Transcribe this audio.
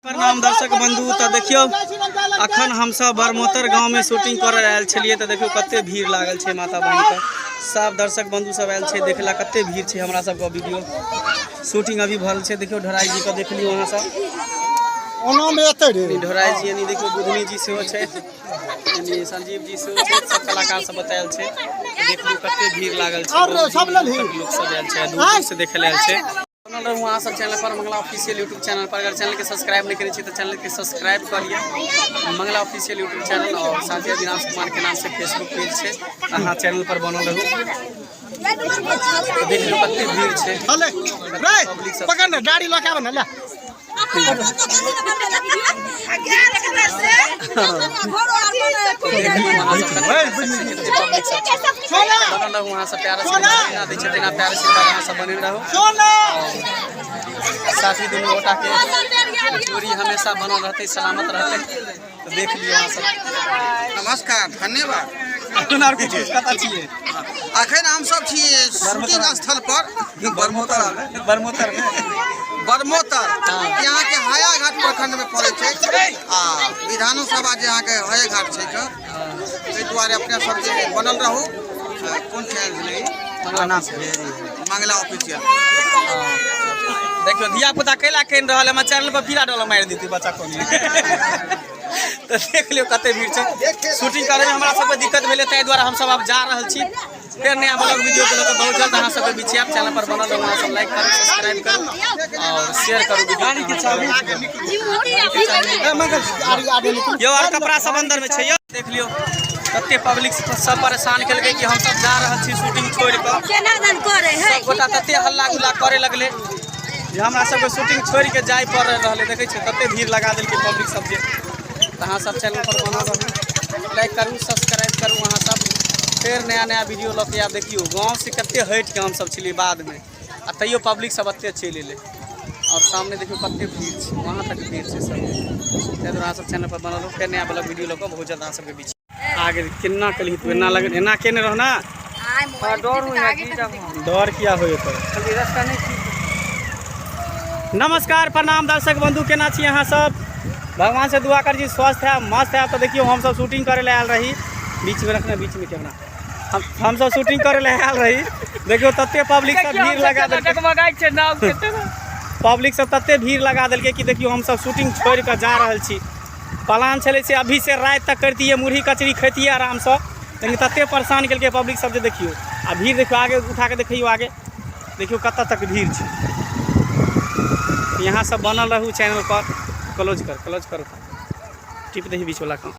प्रणाम दर्शक बंधु। तऽ देखियौ अखन हमसब बरमोतर गाँवमे शूटिंग करऽ आयल छलियै, तऽ देखियौ कते भीड़ लागल छै। माता बहिनके सब दर्शक बंधु सब आयल छै देखला, कते भीड़ छै। हमरा सबके वीडियो शूटिंग अभी भऽ रहल छै। देखियौ ढोराई जी के देख लियौ अहाँ सब। ओनामे एतै रे। ढोराई जी यानी देखियौ बुधनी जी सेहो छै, यानी संजीव जी सेहो छै, सब कलाकार सब बतायल छै। देख लियौ कते भीड़ लागल छै। आओर सब लेलही? लोक सब आयल छै, दूर दूर से देखै लए आयल छै। बनल रहू अहाँ सब चैनल पर, मंगला ऑफिशियल यूट्यूब चैनल पर। अगर चैनल के सब्सक्राइब नहीं करै छी तऽ चैनल के सब्सक्राइब कऽ लिअ, मंगला ऑफिशियल यूट्यूब चैनल, और साथ ही अविनाश कुमार के नाम से फेसबुक पेज छै। अहाँ चैनल पर बनल रहू। देख लियौ कते भीड़ छै। हले रे, पकड़ ने गाड़ी लऽ के आब ने ले। बनल रहू अहाँ सब, प्यार आशीर्वाद दै छै तेना प्यार आशीर्वाद अहाँ सब बनल रहू। साथी दुनू गोटा के जोड़ी हमेशा बनल रहतै, सलामत रहतै। तऽ देख लियौ अहाँ सब। नमस्कार, धन्यवाद। अखन आर किछु कतऽ छियै? अखन हमसब छी शूटिंग स्थल पर बरमोतर। बरमोतर मे। बरमोतर अहाँके हायाघाट प्रखंड में पड़ै छै आ विधानसभा जे अहाँके हायाघाट छै के, ताहि दुआरे अपने सब जे बनल रहू। कोन चैनल भेलै? मंगला ऑफिशियल। देखियौ धिया पुता कैला कानि रहल है, हमर चैनल पर पीला डॉलर मारि देतै बच्चा कोन। तऽ देख लियौ कते भीड़ छै। शूटिंग करैमे हमरा सबके दिक्कत भेलै, ताहि दुआरे हमसब आब जा रहल छी। फेर नया ब्लॉग वीडियो के लऽ कऽ बहुत जल्द अहाँ सबके बीच आयब। चैनल पर बनल रहू अहाँ सब, लाइक करू, सब्सक्राइब करू और शेयर करू वीडियो। यौ और कपड़ा सब अंदर में छै यौ। देख लियौ कते पब्लिक सब परेशान केलकै कि हमसब जा रहल छी शूटिंग छोड़ि कऽ। केना दन करे है? सब गोटा तते हल्ला गुल्ला करे लगले जे हमरा सबके शूटिंग छोड़ि के जाय पड़ रहलै। देखै छियै तते भीड़ लगा देलकै पब्लिक सब जे। तऽ अहाँ सब चैनल पर बनल रहू, लाइक करू, सब्सक्राइब करू अहाँ सब। फेर नया नया वीडियो लऽ के आयब। देखियौ गाँव से कते हटि के हमसब छलियै बाधमे आ तैयो पब्लिक सब एते चलि एलै। और सामने देखियौ कते भीड़ छै, वहाँ तक भीड़ छै सब। ताहि दुआरे अहाँ सब चैनल पर बनल रहू। फेर नया ब्लॉग वीडियो लऽ कऽ बहुत जल्द अहाँ सबके बीच आगे। केना कलही तू एना लग एना केने रह ना? डर किया होय तोरा? नमस्कार, प्रणाम दर्शक बंधु, केना छी अहाँ सब? भगवान से दुआ कर छी स्वस्थ है, मस्त है। तो देखियो हम सब शूटिंग करे ले आयल रही। बीच में रखना, बीच में कैमरा। हम सब शूटिंग करे ले आयल रही। देखियो तते पब्लिक सब भीड़ लगा देलकै, पब्लिक सब तते भीड़ लगा देलकै कि देखियो हम सब शूटिंग छोड़ के जा रहल छी। प्लान छलै से अभी से राति तक करतियै, मुरही कचरी खैतियै आरामसँ, लेकिन तते परेशान केलकै पब्लिक सब जे देखियौ। आ भीड़ देखियौ, आगे उठा के देखियौ, आगे देखियौ कतऽ तक भीड़ छै। यहाँ सब बनल रहू चैनल पर। क्लोज कर, क्लोज कर, टिप दही बीच वाला का।